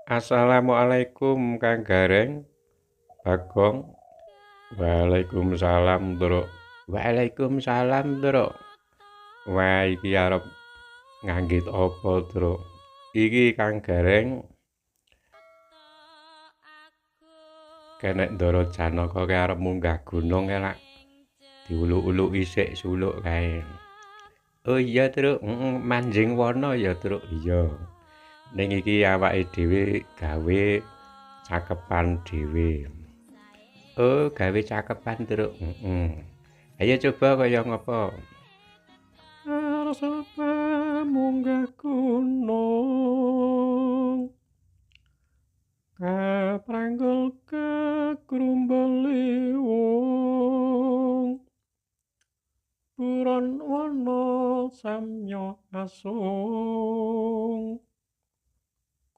Assalamualaikum Kang Gareng, Bagong. Waalaikumsalam, Truk. Waalaikumsalam, Truk. Wah, iki arep nganggit apa, Truk? Iki Kang Gareng kenek Ndara Janaka ki arep munggah gunung elak diuluk-uluk isik suluk kae. Oh iya, Truk, heeh, manjing wana ya, Truk. Iya. Ning iki awake dhewe gawe cakepan dhewe. Oh, gawe cakepan, Truk. Heeh. Ayo coba kaya ngapa? Arep munggah gunung, kapranggul kekrumbul liwung, buron wana samya asung,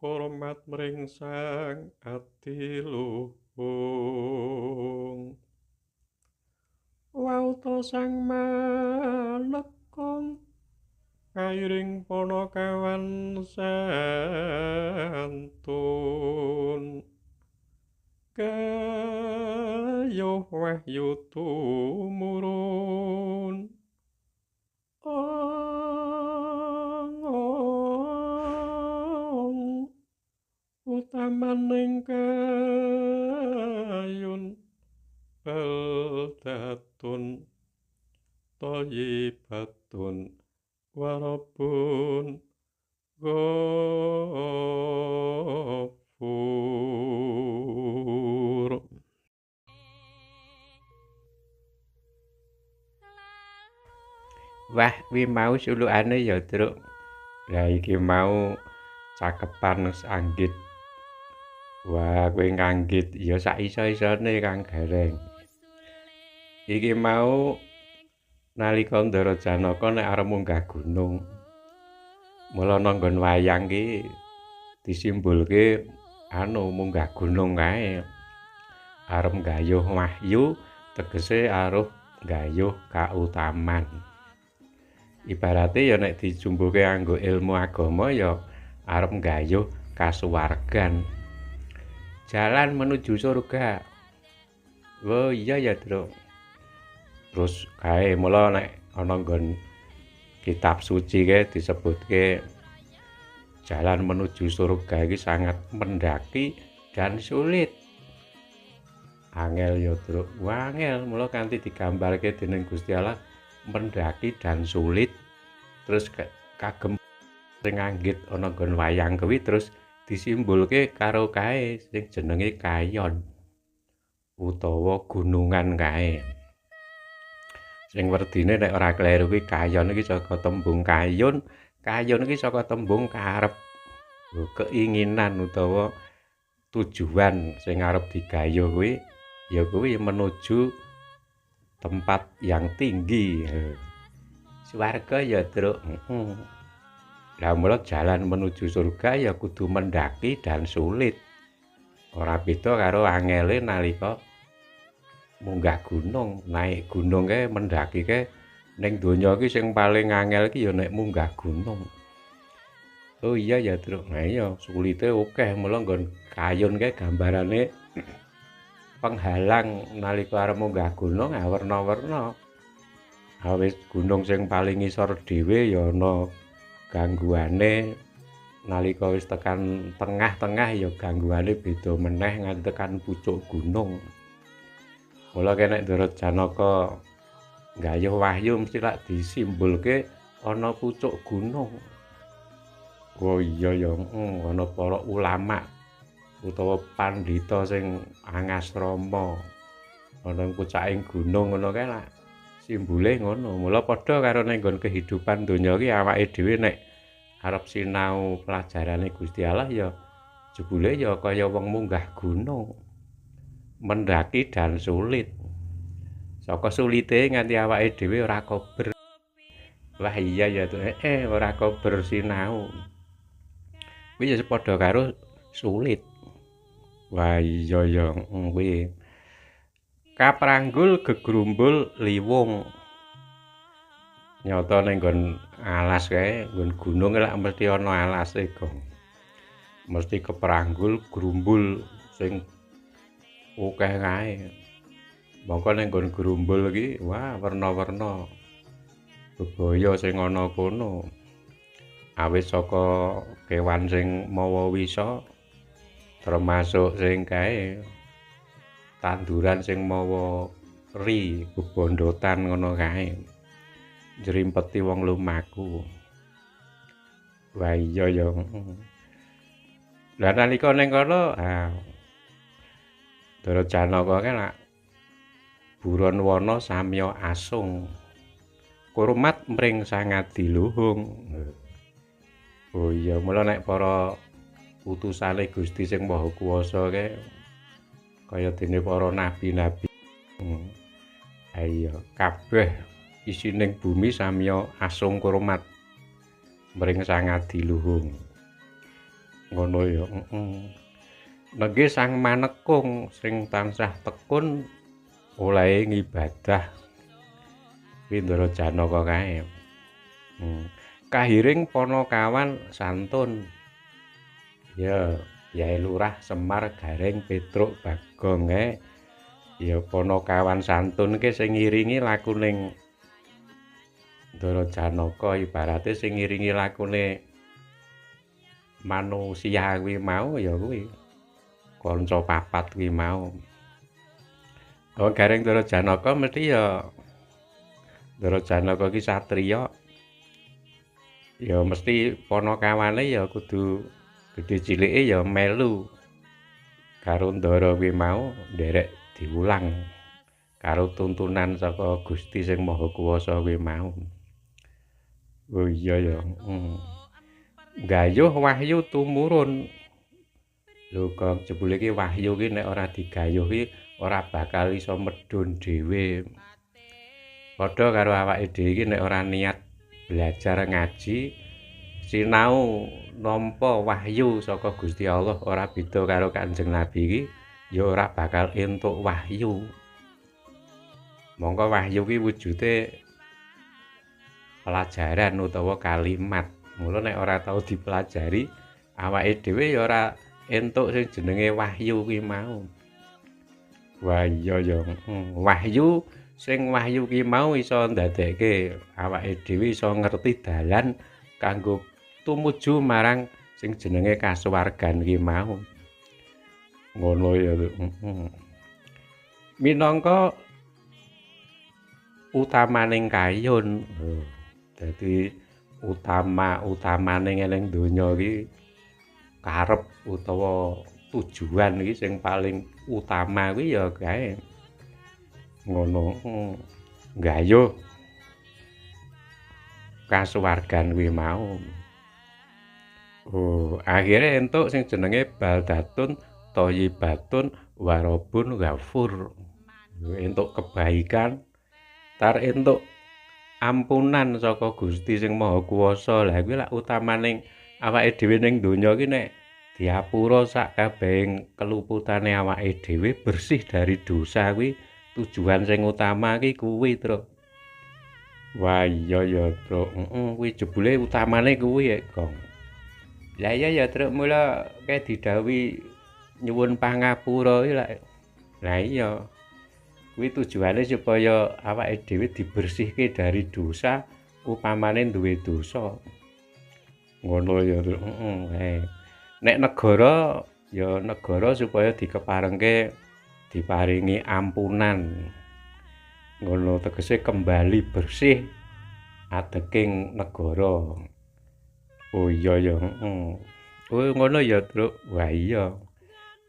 hormat mring sang adiluhung, wauta sang manekung, kairing panakawan santun, kayuh wahyu tumurun. Ong utamaning kayun, baldatun thayyibatun warabun ghafur. Wah, kuwi mau sulukane ya, Truk. Lah iki mau cakepan anggit. Wah, kowe nganggit ya sak iso-isone Kang Gareng. Iki mau nalika Ndara Janaka nek arep munggah gunung. Mula nang nggon wayang ki disimbolke anu munggah gunung kae. Arep nggayuh wahyu, tegese arep nggayuh kautaman. Ibarate ya nek dijumbuhke anggo ilmu agama ya arep nggayuh kasuwargan. Jalan menuju surga. Oh iya ya, Truk. Terus kae mula nek ana nggon kitab suci kae disebutke jalan menuju surga iki sangat mendaki dan sulit. Angel ya, Truk. Wangel, mula kanthi digambarke dening Gusti Allah mendaki dan sulit. Terus kagem sing nganggit ana nggon wayang kuwi terus disimbolke karo kae sing jenenge kayon utawa gunungan kae. Sing werdine nek ora kleru kuwi kayon iki saka tembung kayun, kayun iki saka tembung karep. Keinginan utawa tujuan sing arep digayuh kuwi ya kuwi menuju tempat yang tinggi. Swarga ya, Truk. Heeh. Lah mula jalan menuju surga ya kudu mendaki dan sulit. Ora beda karo angele nalika munggah gunung, naik gunung kae mendaki kae ning donya iki sing paling angel iki ya nek munggah gunung. Oh iya ya, Truk. Nah iya, sulite akeh. Mula nggon kayun kae gambarane penghalang nalika arep munggah gunung werna-werna. Awit gunung sing paling ngisor dhewe ya ana gangguane, nalika wis tekan tengah-tengah ya gangguane beda meneh nganti tekan pucuk gunung. Mula kene Ndara Janaka nggayuh wahyu mesti lak disimbolke ana pucuk gunung. Oh iya ya, ana para ulama utawa pandhita sing angasrama ana ing pucaking gunung ngono kae lak simbole ngono. Mula padha karo ning nggon kehidupan donya iki awake dhewe nek arep sinau pelajarane Gusti Allah ya jebule ya kaya wong munggah gunung, mendaki dan sulit. Saka sulite nganti awake dhewe ora kober. Wah iya ya, ora kober sinau. Kuwi ya padha karo sulit. Wah iya ya, kuwi. Kapranggul gegrumbul liwung. Nyata ning nggon alas kae, nggon gunung lak mesti ana alase, Gong. Mesti keperanggul grumbul sing akeh kae. Mongko ning nggon grumbul iki wah werna-werna bebaya sing ana kono. Awit saka kewan sing mawa wisa termasuk sing kae tanduran sing mawa ri bebondotan ngono kae. Njrimpeti wong lumaku. Wah iya ya. Lah nalika ning kono, ha Ndara Janaka kae lak buron wana samya asung. Kurmat mring Sang Adiluhung. Oh iya, mula nek para utusane Gusti sing Maha Kuwasa kae kaya dene para nabi-nabi. Ha iya, kabeh isining bumi samya asung kurmat mring Sang Adiluhung. Ngono ya, heeh. Nengge Sang Manekung sing tansah tekun olehe ngibadah kuwi Ndara Janaka kae. Kahiring Panakawan santun. Ya, Yai Lurah Semar Gareng Petruk Bagong kae. Ya Panakawan santun ki sing ngiringi lakuning Ndara Janaka, ibarate sing ngiringi lakune manusia kuwi mau ya kuwi kanca papat kuwi mau. Oh Gareng Ndara Janaka mesti ya Ndara Janaka ki satriya ya mesti panakawane ya kudu gedhe cilike ya melu karo Ndara kuwi mau nderek diwulang karo tuntunan saka Gusti sing Maha Kuwasa kuwi mau. Oh iya ya. Gayuh wahyu tumurun. Lho kok jebule iki wahyu ki nek ora digayuh ki ora bakal iso medhun dhewe. Padha karo awake dhewe iki nek ora niat belajar ngaji, sinau nampa wahyu saka Gusti Allah ora beda karo Kanjeng Nabi iki ya ora bakal entuk wahyu. Mongko wahyu ki wujude pelajaran utawa kalimat. Mula nek ora tau dipelajari awake dhewe ya ora entuk sing jenenge wahyu ki mau. Wah iya ya, wahyu sing wahyu ki mau iso ndadekke awake dhewe iso ngerti dalan kanggo tumuju marang sing jenenge kasuwargan ki mau. Ngono ya. Minangka utamaning kayun. Dadi utama-utamane ning donya iki karep utawa tujuan iki sing paling utama kuwi ya kae. Ngono nggayuh kasuwargan kuwi mau. Oh, akhire entuk sing jenenge baldatun thayyibatun warabun ghafur. Entuk kebaikan tar entuk ampunan saka Gusti sing Maha Kuwasa. Lah kuwi lak utamaning awake dhewe ning donya iki nek diapura sak kabehing keluputane awake dhewe bersih dari dosa kuwi tujuan sing utama ki kuwi, Truk. Wah iya ya, Truk. Heeh, kuwi jebule utamane kuwi ya, Gong. Lah iya ya, Truk, mula kae didhawuhi nyuwun pangapura iki lak. Lah iya. Kuwi tujuane supaya awake dhewe dibersihke dari dosa upamane duwe dosa. Ngono ya, Truk. Heeh. Nek negara ya negara supaya dikeparengke diparingi ampunan. Ngono tegese kembali bersih adeking negara. Oh iya ya, heeh. Oh ngono ya, Truk. Wah iya.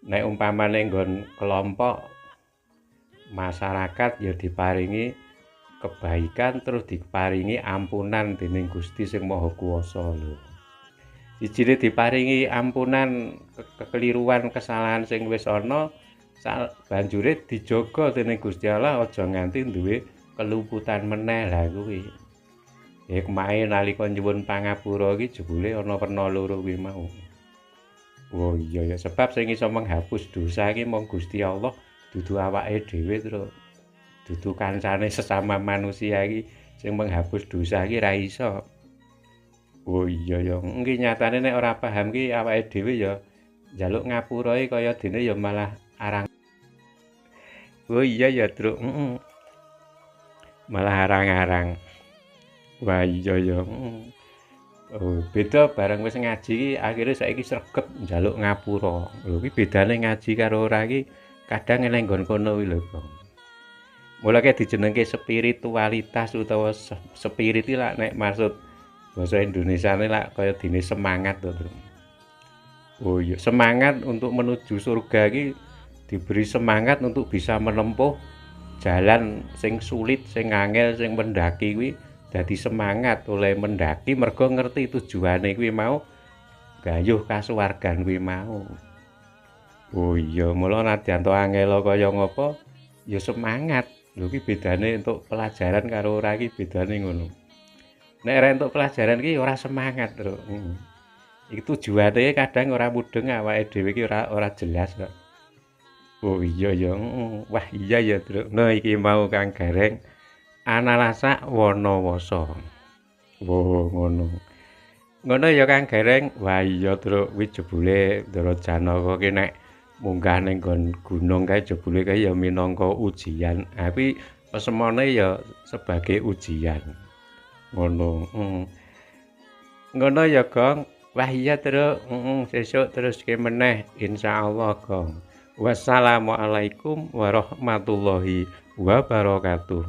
Nek umpamane nggon kelompok masyarakat ya diparingi kebaikan terus diparingi ampunan dening Gusti sing Maha Kuwasa lho. Sijine diparingi ampunan kekeliruan kesalahan sing wis ana, banjure dijaga dening Gusti Allah aja nganti duwe keluputan meneh. Lah kuwi. Hikmahe nalika nyuwun pangapura iki jebule ana werna loro kuwi mau. Oh iya ya, sebab sing iso menghapus dosa iki mung Gusti Allah, dudu awake dhewe, Truk. Dudu kancane sesama manusia iki sing menghapus dosa iki ra iso. Oh iya ya, iki nyatane nek ora paham ki awake dhewe ya njaluk ngapura kaya dene ya malah arang. Oh iya ya, Truk. Heeh. Malah arang-arang. Wah iya ya. Heeh. Oh, beda bareng wis ngaji ki akhire saiki sregep njaluk ngapura. Lho iki bedane ngaji karo ora iki kadang eneng nggon kono kuwi lho, Bang. Mulane dijenengke spiritualitas utawa spirit iki lak nek maksud basa Indonesiane lak kaya dene semangat to, Bro. Oh iya, semangat untuk menuju surga iki diberi semangat untuk bisa menempuh jalan sing sulit, sing angel, sing mendaki kuwi dadi semangat oleh mendaki mergo ngerti tujuane kuwi mau gayuh kasuwargan kuwi mau. Oh iya, mula nadyan to angel kaya ngapa ya semangat. Lho iki bedane entuk pelajaran karo ora iki bedane ngono. Nek ora entuk pelajaran ki ora semangat, Bro. Heeh. Iki tujuane kadang ora mudheng awake dhewe iki ora jelas kok. Oh iya ya, heeh. Wah iya ya, Truk. Nah iki mau Kang Gareng analasa wanawasa. Oh ngono. Ngono ya Kang Gareng. Wah iya, Truk, kuwi jebule Ndara Janaka ki nek munggah ning nggon gunung kae jebule kae ya minangka ujian. Ha kuwi pesemone ya sebagai ujian. Ngono. Heeh. Ngono ya, Gong. Wah iya, Truk. Heeh, sesuk teruske meneh insyaallah, Gong. Wassalamualaikum warahmatullahi wabarakatuh.